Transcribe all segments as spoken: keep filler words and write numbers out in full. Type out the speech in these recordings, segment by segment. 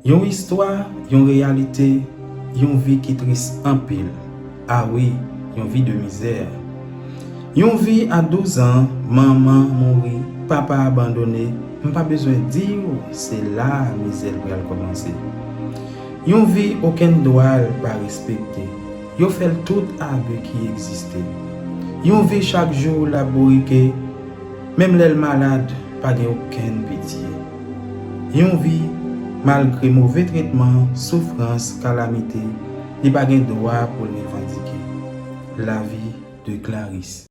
Yon istwa, yon reyalite, yon vi ki tris anpil. A wi, yon vi de mizè. Yon vi a douz an, manman mouri, papa abandone, m pa bezwen di w, se la mizè l pral kòmanse. Yon vi okenn dwa l pa respekte. Yo fè l tout abi ki egziste. Yon vi chak jou l ap bourike, menm lè l malad, pa gen okenn pitye. Yon vi, malgre move tretman, soufrans, kalamite, li pa gen dwa pou l revandike. Lavi de Clarisse.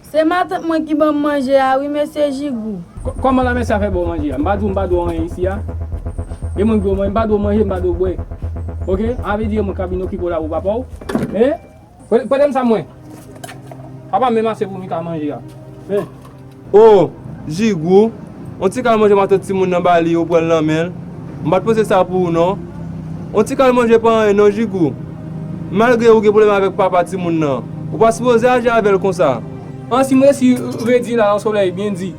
Se matant mwen ki ban m manje a wi, mesye Jigou. Kò-, kòman lanmè sa fè ba w manje a? M pa di w, m pa di w anyen isi a. E mwen ki ba w manje, m pa di w manje, m pa di w bwè. Oke? Anvi di e mwen k ap vin okipe w la pou papa w? Hein? Prè-, prete m sa mwen. Papa menm ase pou Mika manje a. Men. O, Jigou, on ti kal manje matant timoun nan ba li, ou pran l nan men l. M pa t panse sa pou ou non. On ti kal manje pa anyen non, Jigou. Malgre ou gen pwoblèm avèk papa timoun nan, ou pa sipoze aji avè l konsa. An, si m resi redi la nan solèy byen di,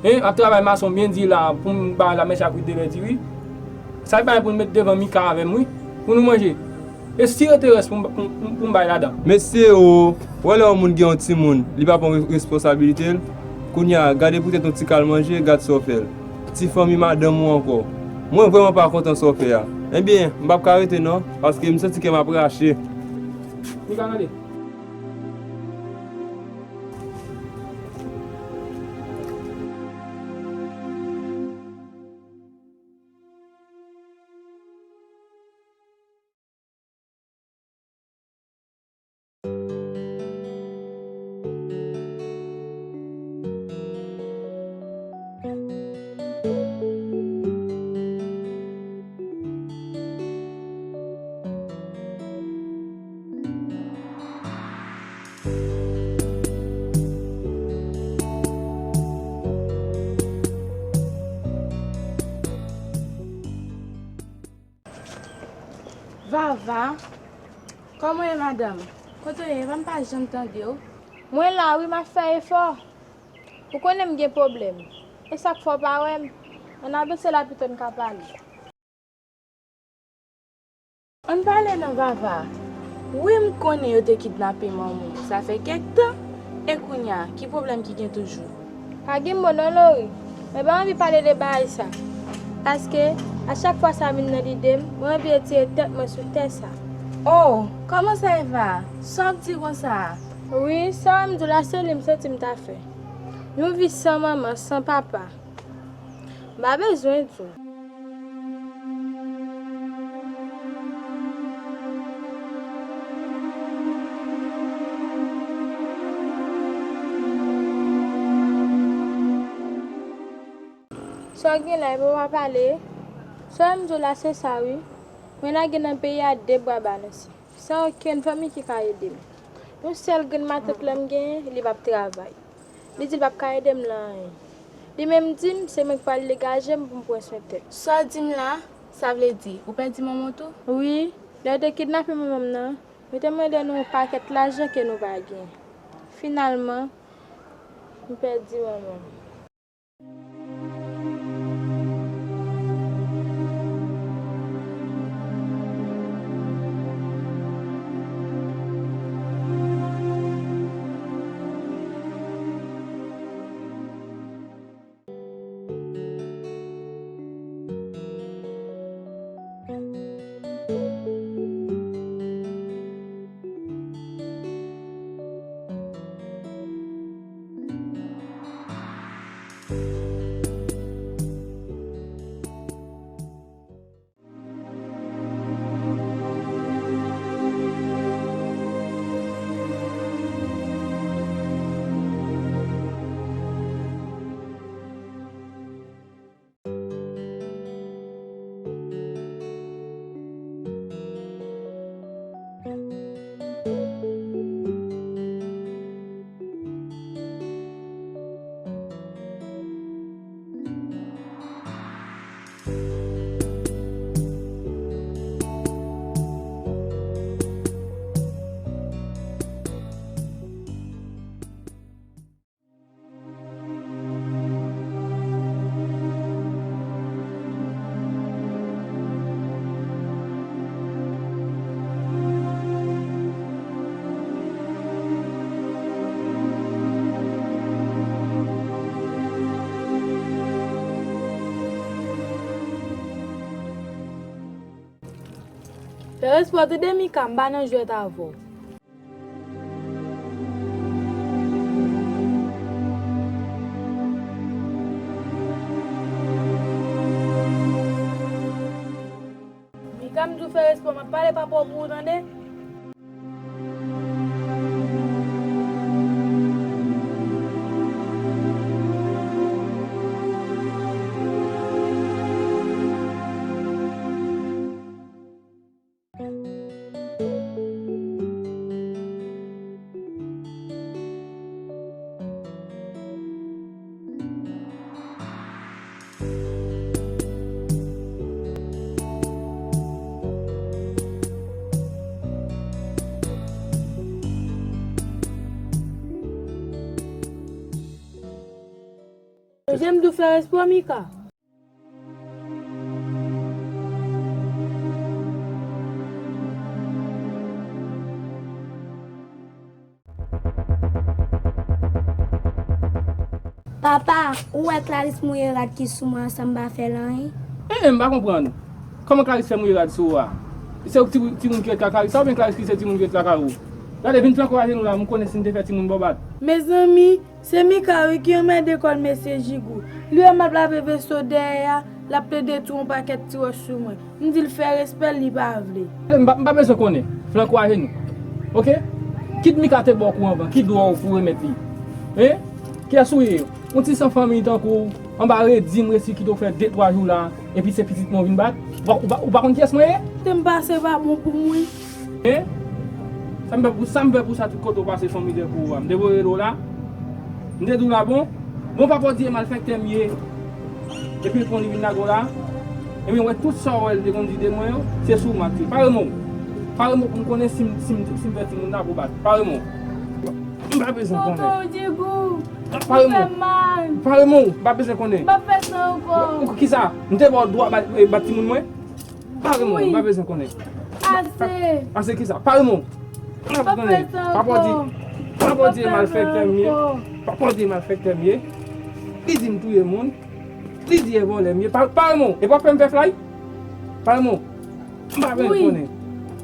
hein, ap travay mason byen di la pou m ba lanmè sa kwit de lè di wi. Sa li bay pou n met devan Mika avè m wi, pou nou manje. E si rete rès pou m, pou, pou, pou m bay ladan? Mesye o, ou wè lè yon moun gen yon timoun, li pa pran re-, responsabilite l. Kounye a, gade poutèt yon ti kal manje, gad sa w fè l. Ti fanmi madanm ou ankò. Mwen vrèman pa kontan sa w fè a. Ebyen, m p ap ka rete non, paske m santi kè m ap rache. Mika, gade. Vava, kòman w ye, madanm? Kote w ye? Vava, m pa janm tande w. Mwen la wi, m ap fè efò. Ou konnen m gen pwoblèm. E sa k fè w pa wè m? Ann avanse la pito n ka pale. Ann pale non, Vava. Wi, m konnen yo te kidnape manman w. Sa fè kèk tan. E kounye a, ki pwoblèm ki gen toujou? Pa gen mo non, Lori. Mwen pa anvi pale de bagay sa. Paske, a chak fwa sa vin nan lide m, mwen anvi retire tèt mwen sou tè sa. Oh, kòman sa, Eva? Sa w ap di konsa a? Wi, sa w wè m di w la, se li m santi m ta fè. Yon vi san manman, san papa. M pa bezwen di w. Sa w gen la, epi w pa pale? Sa w wè m di w la, se sa wi. Mwen lage nan peyi a de bra balanse. San okenn fanmi ki ka ede m. Yon sèl grenn matant lan m genyen, li p ap travay. Li di l p ap ka ede m nan anyen. Li menm di m se mwen k pral degaje m pou m pran swen tèt. Sa w di m la, sa vle di ou pèdi manman w tou? Wi, lè yo te kidnape manman m nan, yo te mande nou yon pakèt lajan ke nou pa genyen. Finalman, m pèdi manman m. Fè respè w tande Mika, m pa nan jwèt avè w. Mika, m di w fè respè w, m ap pale papa w pou ou tande. Jan m di w fè respè w, Mika. Papa, ou wè Clarisse mouye rad ki sou mwen an san m pa fè l anyen? Eh, eh, m pa konprann. Kòman Clarisse fè mouye rad sou ou a? Se ou ki ti, timoun ki ret lakay ou sa oubyen Clarisse ki se timoun ki ret lakay ou? Gade, vin flanke w ajenou la, m konnen si m te fè timoun ba w bat. Mezanmi, se Mika wi ki anmède kò l mesye Jigou. Li wè m ap lave veso dèyè a, l ap plede tou yon pakèt ti wòch sou mwen. M di l fè respè l, li pa vle. M pa, m pa bezwen konnen. Flanke w ajenou. Oke? Kit Mika te ba w kou anvan, ki dwa w pou remèt li? Hein? Kiyès ou ye? Yon ti san fanmi tankou w, anba redi m resi kite w fè de twa jou la, epi se pitit mwen w vin bat? Ou pa, ou pa, ou pa konn kiyès mwen ye? Te m pase pa bon pou mwen. Hein? Sa m fè pou, sa m fè pou sa tout kote w pase fanmi de kou a. M te voye rele w la. M te di w la bon. Bon papa w di e malfektè m ye. Epi l pran li vin lage w la. Ebyen, wè tout sa w wè l te konn di de mwen yo, se sou ou m ap di. Pare men w. Pare men w pou m konnen si m, si m, si m fè timoun la pou bat. Pare men w. M pa bezwen konnen. Tonton Jigou, ou fè m mal. Pare men w. M pa bezwen konnen. M p ap fè sa ankò. Ou, ou, kisa? M te ba w dwa bat, eh, bat timoun mwen? Pare men w, m pa bezwen konnen. Ase. Ase kisa? Pare men w. M p ap fè sa ankò. Papa w di, papa w di e malfektè m ye. Papa w di e malfektè m ye. Li di m touye moun. Li di e vòlè m ye. Pa, pare men w. E w ap fè m fè flay? Pare men w. M pa bezwen konnen.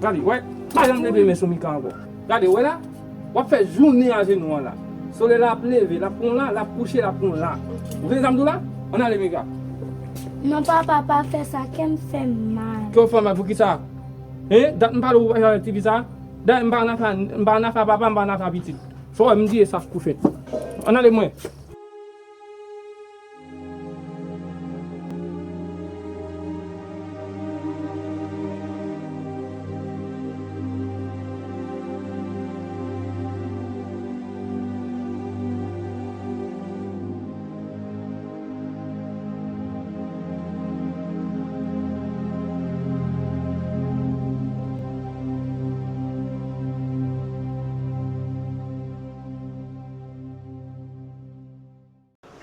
Gade, wè, pa janm leve men sou Mika ankò. Gade, wè la, w ap fè jounen ajenou an la. Solèy la ap leve, l ap pran w la, l ap kouche, l ap pran w la. Ou tande sa m di w la? Ann ale, Mika. Non, papa, pa fè sa, kè m fè m mal. Kè w fè w mal, poukisa? Hein? Dat m pale w pa janm tifi sa? Dayè, m pa nan afè, m pa nan afè papa, m pa nan afè pitit. Sa w wè m di e sa k pou fèt. Ann ale mwen.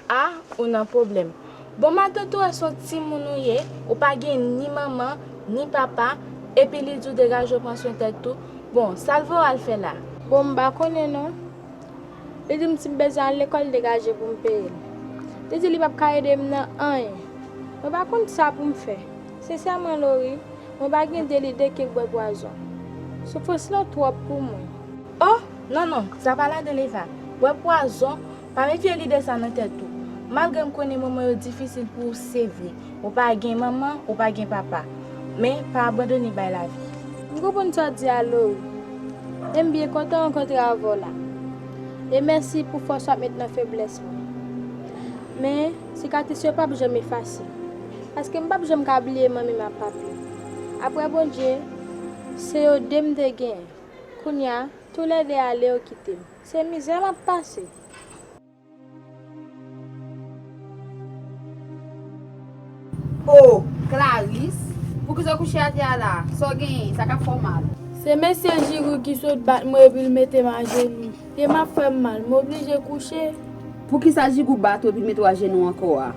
A, ou nan pwoblèm. Bon, matant ou a se yon timoun ou ye, ou pa gen ni manman, ni papa, epi li di w degaje w pran swen tèt ou. Bon, sa l voye w al fè la? Bon, m pa konnen non. Li di m si m bezwen al lekòl, degaje pou m peye l. Li di li p ap ka ede m nan anyen. Mwen pa konn sa pou m fè. Sensèman, Lori, mwen pa gen de lide ke bwè pwazon. Soufrans lan twòp pou mwen. Oh, non, non, sa pa ladan, Eva. Bwè pwazon, pa met vye lide sa nan tèt ou. Malgre m konnen moman yo difisil pou ou, se vre. Ou pa gen manman, ou pa gen papa. Men, pa abandone bay lavi. M konprann sa w di a, Lori. E m byen kontan rankontre avè w la. E mèsi pou fòs w ap met nan feblès mwen. Men, sikatris yo p ap janm efase. Paske m p ap janm ka bliye manmi m ak papi m. Apre Bondye, se yo de m te genyen. Kounye a, toulède ale, yo kite m. Se mizè m ap pase. Oh, Clarisse, poukisa w kouche atè a la? Sa w genyen? Sa k ap fè w mal? Se mesye Jigou ki sot bat mwen epi l mete m ajenou. Pye m ap fè m mal, m oblije kouche. Poukisa Jigou bat ou epi l mete w ajenou ankò a?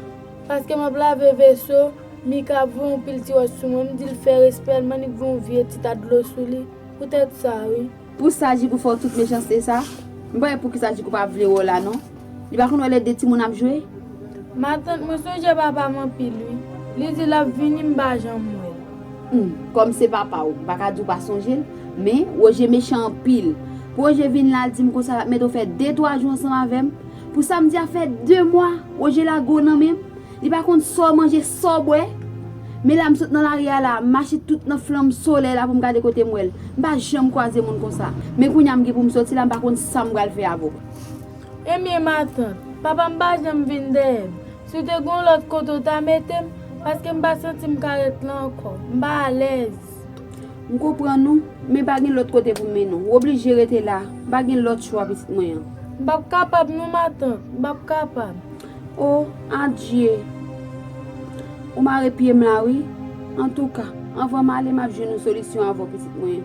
Paske m ap lave veso, Mika ap voye yon pil ti wòch sou mwen, m di l fè respè l, m annik voye yon vye ti ta dlo sou li. Poutèt sa, wi. Pou sa Jigou fè w tout mechanste sa? M pa wè poukisa Jigou pa vle wè w la non. Li pa konn wè lè de timoun ap jwe? Matant mwen sonje papa m anpil wi. Li di l ap vini, m pa janm wè l. Kòm se papa w, m pa ka di w pa sonje l, men Woje mechan anpil. Pou Woje vin la, l di m konsa l ap mete w fè de twa jou ansanm avè m. Pou sa m di a fè de mwa, Woje lage w nan men m. Li pa konn sa w manje, sa w bwè. Men la m sot nan lari a la, m mache tout nan flanm solèy la pou m gade kote m wè l. M pa janm kwaze moun konsa. Men kounye a m gen pou m soti la, m pa konn sa m pral fè avè w. Ebyen matant, papa m pa janm vin dèyè m. Si w te gen yon lòt kote w ta mete m, paske m pa santi m ka ret la ankò. M pa alèz. M konprann ou, men pa gen lòt kote pou m mennen w. W oblije rete la. M pa gen lòt chwa, pitit mwen an. M p ap kapab non, matant. M p ap kapab. O, adje. Ou mare pye m la, wi. Antouka, anvan m ale, m ap jwenn yon solisyon avè w, pitit mwen.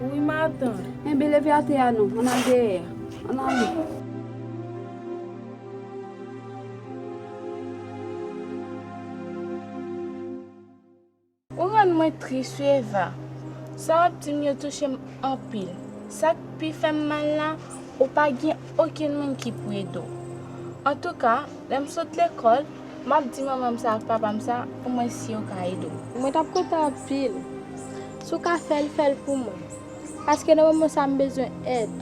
Wi, matant. Enben, leve atè a non. Ann al dèyè a. Ann ale. Ou rann mwen tris, wi, Eva. Sa w ap di m yo touche m anpil. Sa k pi fè m mal la, ou pa gen okenn moun ki pou ede w. Antouka, lè m sot lekòl, m ap di manman m sa ak papa m sa, omwen si yo ka ede w. Mwen t ap kontan anpil. Si w ka fè l, fè l pou mwen. Paske nan moman sa a, m bezwen èd.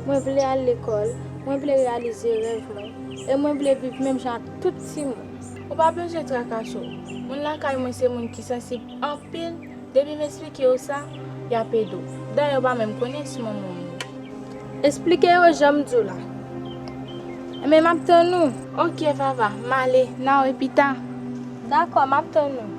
Mwen vle al lekòl, mwen vle reyalize rèv mwen, e mwen vle viv menm jan ak tout timoun. Ou pa bezwen trakase w. Moun lakay mwen se moun ki sansib anpil. Depi m esplike yo sa, y ap ede w. Dayè, yo pa menm konnen si manman w mouri. Esplike yo jan m di w la. Enben, m ap tann ou. Oke, Vava, m ale. N a wè pita. Dakò, m ap tann ou.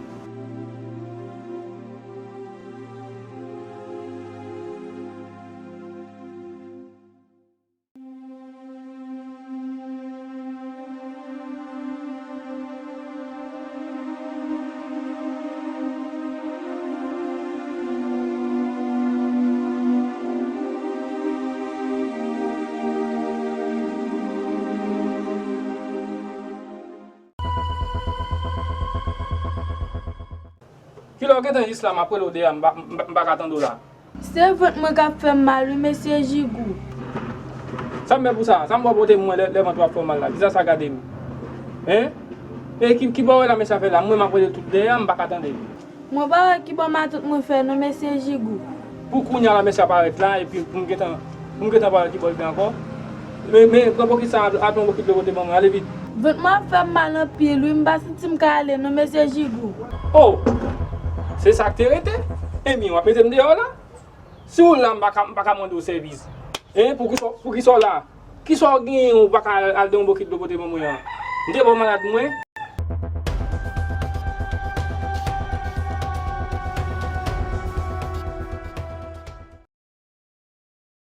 Kilè w gentan jis la, m ap rele w deyò a, m pa, m pa, m pa ka tande w la. Se vant mwen k ap fè m mal wi, mesye Jigou. Sa m fè pou sa? Sa m ba w pote pou mwen lè, lè vant w ap fè w mal la? Kisa sa gade m? Hein? E ki, ki bò w wè la mesye a fè la? Mwen m ap rele tout deyò a, m pa ka tande. Mwen pa wè ki bò matant mwen fè non, mesye Jigou. Pou kounye a la mesye a parèt la, epi pou m gentan, pou m gentan pa wè ki bò l fè ankò. Men, men, pran bokit sa, al pran bokit dlo pote ban mwen, ale vit. Vant mwen ap fè m mal anpil wi, m pa santi m ka ale non, mesye Jigou. Oh! Se sa k te rete? Enmi, w ap mete m deyò la? Si w la, m pa ka, m pa ka mande w sèvis. Hein, poukisa, poukisa w la? Kisa w genyen ou pa ka al, al de yon bokit dlo pote ban mwen an? M te ba w malad mwen?